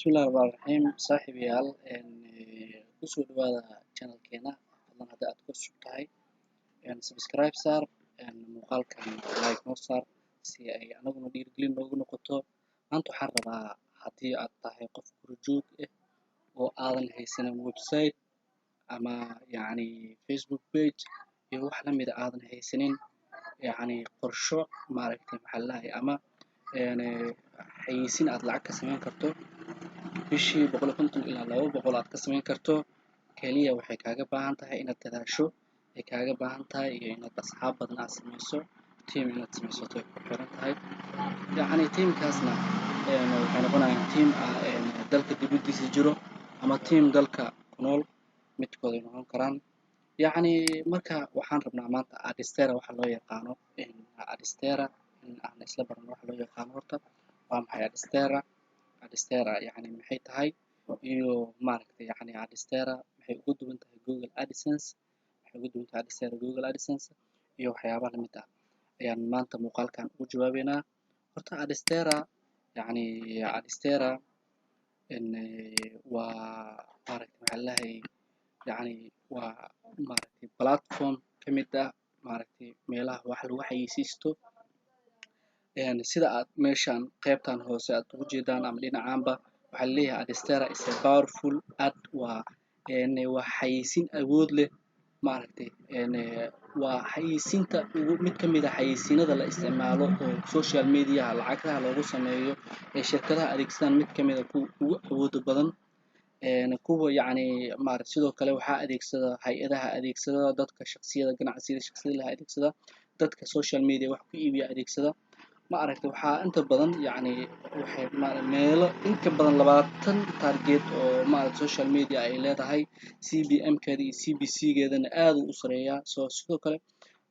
Bismillahi Raxmaani Raxiim. Saaxiibayaal, kusoo dhawaada channelkeena. Fadlan, haddii aad ku cusub tahay, subscribe saar, muuqaalkan like noo saar, si ay anaguna dhiirigelin noogu noqoto. Maanta waxaan rabaa, haddii aad tahay qof guri joog ah oo aadan haysanin website ama yacni Facebook page iyo wax lamid ah, aadan haysanin yacni qorsho, maaragtay, maxaa la dhahay, ama xayeysiin aad lacag ka samayn karto bishii 150 ilaa 200 aad ka samayn karto. Keliya waxay kaaga baahan tahay inaad dadaasho ay kaaga baahan tahay iyo inaad asxaab badan aad samayso, team inaad samaysato ay ku xiran tahay. Yacni teamkaasna waxay noqonayaan team dalka dibadiisa jiro ama team dalka ku nool, midkood ay noqon karaan. Yacni marka waxaan rabnaa maanta Adsterra waxa loo yaqaano, Adsterra in aan isla barano waxa loo yaqaano. Horta waa maxay Adsterra? Adsterra yacni maxay tahay? Iyo maaragtay, yacni Adsterra maxay uga duwan tahay Google AdSense? Maxay uga duwan tahay Adsterra Google AdSense iyo waxyaabaha lamid ah ayaan maanta muuqaalkan ugu jawaabeynaa. Horta Adsterra, yacni Adsterra waa, maaragtay, maxaa la dhahay, yacni waa, maaragtay, platform ka mid ah, maaragtay, meelaha wax lagu xayeysiisto. Sida aad meeshan qaybtan hoose aad ugu jeedaan ama dhinacaanba, waxaa laleeyahay Adsterra is a powerful ad, waa xayeysiin awood leh. Maaragtay, waa xayeysiinta ugu mid ka mid ah xayeysiinada la isticmaalo oo social mediaha lacagaha loogu sameeyo ee shirkadaha adeegsadaan, mid ka mid ah kuwa ugu awooda badan, kuwa yacni maaragtay. Sidoo kale waxaa adeegsada hay-adaha, adeegsada dadka shaqsiyada, ganacsiyada shaqsiyada adeegsada, dadka social media wax ku iibiya adeegsada. Ma aragtay, waxaa inta badan yacni waxay meelo in ka badan 20 target oo maaragtay social media ay leedahay. CPM keeda iyo CPC geedana aad uu u sareeyaa. So sidoo kale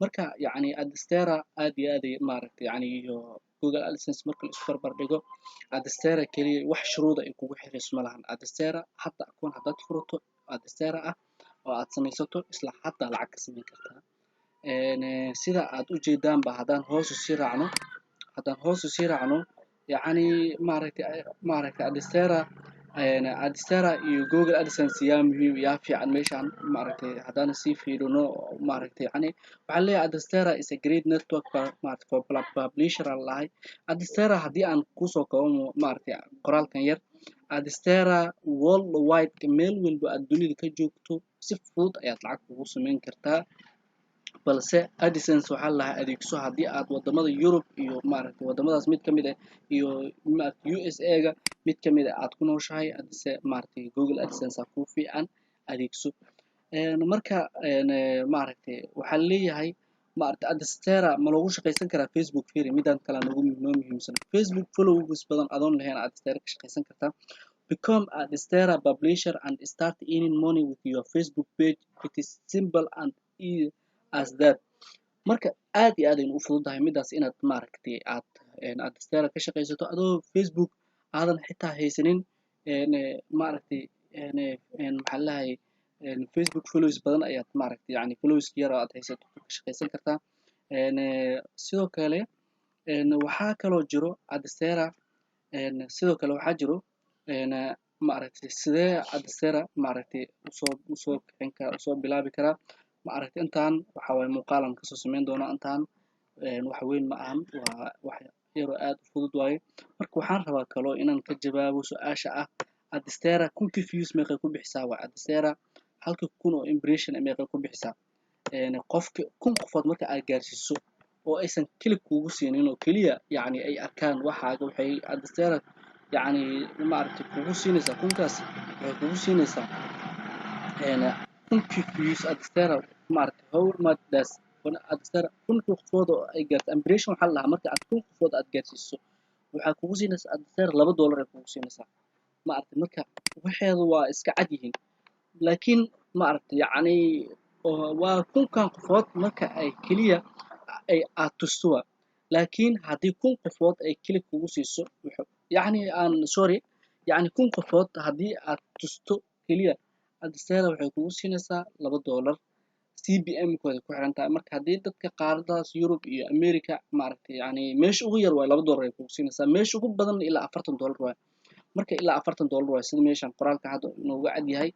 marka yacni Adsterra aad iyo aad ay, maaragtay, yacni iyo Google AdSense marka la isku barbar dhigo, Adsterra keliya wax shuruuda ay kugu xirayso ma lahan. Adsterra hadda akoon haddaad furato Adsterra ah oo aad samaysato, isla hadda lacag ka samayn kartaa. Sida aad ujeedaanba, haddaan hoos usii raacno, yacni maaragtay Adsterra iyo Google AdSense yaa muhiim, yaa fiican? Meeshaan, maaragtay, haddaan sii fiirino, maaragtay, yacni waxaan leeyahay Adsterra is a great network, maaragtay, for publisher aan lahay. Adsterra haddii aan kusoo koobo, maaragtay, qoraalkan yar, Adsterra worldwide, meel walba aad dunida ka joogto, si fudud ayaad lacag ugu samayn kartaa. Balse AdSense waxaa lahaa adeegso haddii aad wadamada Yurub iyo, maaragtay, wadamadaas mid ka mid ah iyo, maaragtay, USA ga mid ka mid ah aad ku nooshahay. Adse, maaragtay, Google AdSense aa kuu fiican, adeegso. Marka, maaragtay, waxaa leeyahay, maaragtay, Adsterra ma loogu shaqaysan karaa Facebook? Fiiri, midaan kale noogu noo muhiimsan. Facebook followers badan adoon lahayn Adsterra ka shaqaysan kartaa. Become Adsterra publisher and start earning money with your Facebook page. It is simple and easy as that. Marka aad iyo aad aynu u fududahay midaas inaad, maaragtay, aad Adsterra ka shaqaysato adoo Facebook aadan xitaa haysanin, maaragtay, maxaa lahay, Facebook followers badan ayaad, maaragtay, yani followers yar oo aad haysato ka shaqaysan kartaa. Sidoo kale waxaa kaloo jiro Adsterra, sidoo kale waxaa jiro, maaragtay, sidee Adsterra, maaragtay, usoo kicin karaa, usoo bilaabi karaa? Ma aragtay, intaan waxa waaye muuqaalan kasoo sameyn doonaa. Intaan wax weyn ma ahan, waa wax yaroo aad u fudud waaye. Marka waxaan rabaa kaloo inaan ka jawaabo su-aasha ah: Adsterra kunkii views meeqay ku bixisaa? Waa Adsterra halkii kun oo impression meeqay ku bixisaa? Qofka 1000 qofood marka aad gaarsiiso oo aysan click kuugu siinin oo keliya yacni ay arkaan waxaaga, waxay Adsterra yacni, maaragtay, kugu siinaysaa kunkaas, waxay kugu siinaysaa kunkii views Adsterra, maaragtay, how much does Adsterra kunkii qofood oo ay gaarto impression? Waxaa la dhahaa marka aad 1000 qofood aad gaarsiiso, waxaa kugu siinaysaa Adsterra $2 ay kugu siinaysaa, maaragtay. Marka waxeedu waa iska cad yihiin, laakiin, maaragtay, yacni waa kunkan qofood marka ay keliya ay aad tusto waa. Laakiin haddii 1000 qofood ay click kugu siiso, yacni aan sorry, yacni 1000 qofood haddii aad tusto keliya, Adsterra waxay kugu siinaysaa $2. CPM kooda ku xiran tahay. Marka haddii dadka qaaradaas Yurub iyo America, maaragtay, yacni meesha ugu yar waa $2 ay kugu siinaysaa, meesha ugu badan ilaa $40 waay. Marka ilaa $40 waay, sida meeshan qoraalka hadda inooga cad yahay.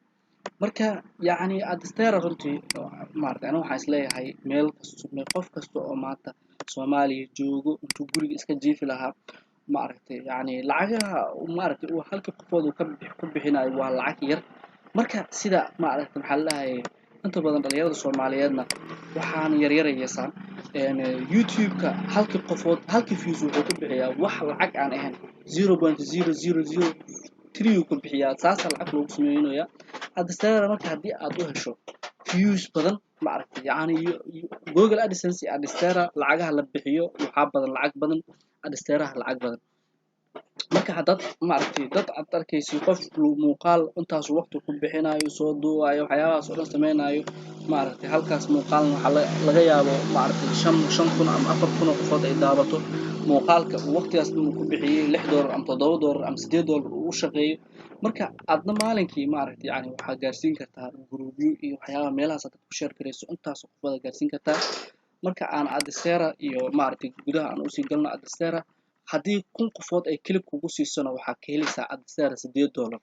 Marka yacni Adsterra runtii, maaragtay, aniga waxaan isleeyahay meel kasto, qof kasta oo maanta Soomaaliya joogo, intuu guriga iska jiifi lahaa, maaragtay, yacni lacagaha, maaragtay, uu halkii qofood uu ka ku bixinayo waa lacag yar. Marka sida, maaragtay, maxaa la dhahayay, inta badan dhalinyarada Soomaaliyeedna waxaan yaryarayeysaan YouTube-ka halkii qofood, halkii views wuxuu ku bixiyaa wax lacag aan ahayn 0.0003 uu ku bixiyaa. Saasaa lacag loogu sameynayaa Adsterra. Marka haddii aad u hesho views badan, maaragtay, yacni Google AdSense iyo Adsterra lacagaha la bixiyo waxaa badan, lacag badan Adsterraha lacag badan. Marka haddaad, maaragtay, dad aad arkaysi qof muuqaal intaas waqti ku bixinayo, soo duubayo, waxyaabahaas oo dhan sameynayo, maaragtay, halkaas muuqaalna waxaa laga yaabo, maaragtay, 5,000 ama 4,000 oo qofood ay daawato muuqaalka uu waqtigaas dhan uu ku bixiyey, $6 ama $7 ama $8 uu u shaqeeyo. Marka aadna maalinkii, maaragtay, yani waxaa gaarsiin kartaa groupyo iyo waxyaabaha meelahaas aad ku share garayso, intaas oo qofood aad gaarsiin kartaa. Marka aan Adsterra iyo, maaragtay, gudaha aan usii galno Adsterra, haddii 1000 qofood ay click kugu siisona, waxaa ka helaysaa Adsterra $8.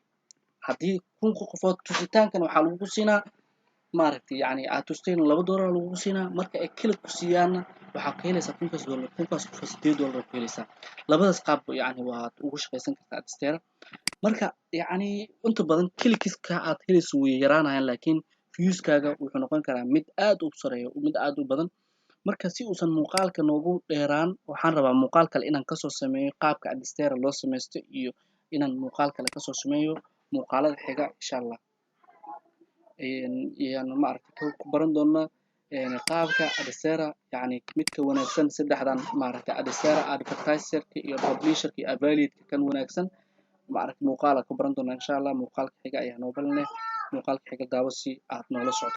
Haddii 1000 qofood tusitaankan waxaa lagugu siinaa, maaragtay, yacni aad tustayna $2 lagugu siinaa. Marka ay click ku siiyaanna waxaa ka helaysaa kunkaas dollar, kunkaas qofood $8 ku helaysaa. Labadaas qaab yacni waad ugu shaqaysan kartaa Adsterra. Marka yacni inta badan clickiska aad helayso way yaraanayaan, laakiin viewskaaga wuxuu noqon karaa mid aad u sareeyo, mid aad u badan. Marka si uusan muuqaalka noogu dheeraan, waxaan rabaa muuqaal kale inaan kasoo sameeyo qaabka Adsterra loo sameysto iyo inaan muuqaal kale kasoo sameeyo muuqaalada xiga, insha Allah, ayaan, maaragtay, ku baran doonaa qaabka Adsterra, yacni midka wanaagsan saddexdan, maaragtay, Adsterra advertiserka iyo publisherka iyo affiliate-ka kan wanaagsan, maaragtay, muuqaala ku baran doonaa, insha Allah. Muuqaalka xiga ayaa noo balaneh. Muuqaalka xiga daawo si aad noola socoto.